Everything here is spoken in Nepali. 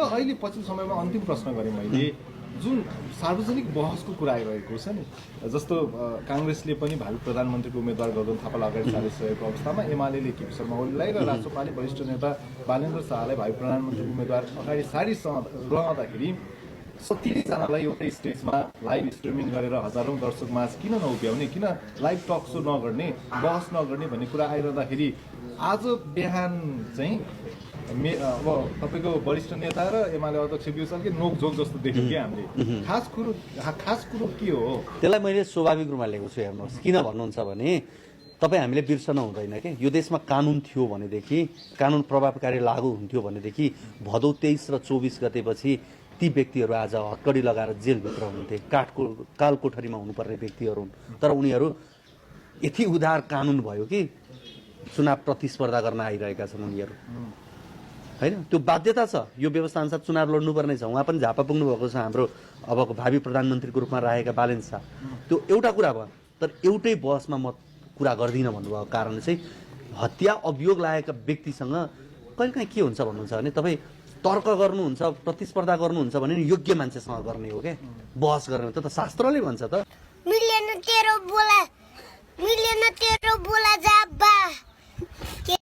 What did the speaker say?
अहिले पछिल्लो समयमा अन्तिम प्रश्न गरेँ मैले, जुन सार्वजनिक बहसको कुरा आइरहेको छ नि, जस्तो काङ्ग्रेसले पनि भावी प्रधानमन्त्रीको उम्मेद्वार गगन थापालाई अगाडि सारिसकेको अवस्थामा एमाले केपी शर्मा ओलीलाई र राष्ट्रपाले वरिष्ठ नेता बालेन्द्र शाहलाई भावी प्रधानमन्त्रीको उम्मेद्वार अगाडि रहँदाखेरि 30जनालाई एउटै स्टेजमा लाइभ स्ट्रिमिङ गरेर हजारौं दर्शकमा किन नउभ्याउने, किन लाइभ टक सो नगर्ने, बहस नगर्ने भन्ने कुरा आइरहँदाखेरि आज बिहान चाहिँ अब तपाईँको वरिष्ठ नेता र एमाले अध्यक्ष बीच अलिकति नोकझोक जस्तो देख्यौँ कि हामीले। खास कुरो के हो? त्यसलाई मैले स्वाभाविक रूपमा लिएको छु। हेर्नुहोस्, किन भन्नुहुन्छ भने तपाईँ हामीले बिर्सन हुँदैन कि यो देशमा कानुन थियो भनेदेखि, कानुन प्रभावकारी लागू हुन्थ्यो भनेदेखि भदौ 23 र 24 गतेपछि ती व्यक्तिहरू आज हत्कडी लगाएर जेलभित्र हुन्थे, कालकोठरीमा हुनुपर्ने व्यक्तिहरू हुन्। तर उनीहरू यति उदार कानुन भयो कि चुनाव प्रतिस्पर्धा गर्न आइरहेका छन् उनीहरू, होइन? त्यो बाध्यता छ, यो व्यवस्था अनुसार चुनाव लड्नुपर्ने छ। उहाँ पनि झापा पुग्नु भएको छ हाम्रो अबको भावी प्रधानमन्त्रीको रूपमा रहेका बालेन्द्र शाह। त्यो एउटा कुरा भयो। तर एउटै बहसमा म कुरा गर्दिनँ भन्नुभएको कारण चाहिँ हत्या अभियोग लागेका व्यक्तिसँग कहिलेकाहीँ के हुन्छ भन्नुहुन्छ भने तपाईँ तर्क गर्नुहुन्छ, प्रतिस्पर्धा गर्नुहुन्छ भने योग्य मान्छेसँग गर्ने हो क्या बहस गर्ने। त्यो त शास्त्रले भन्छ त, मिलेन तेरो बोला जा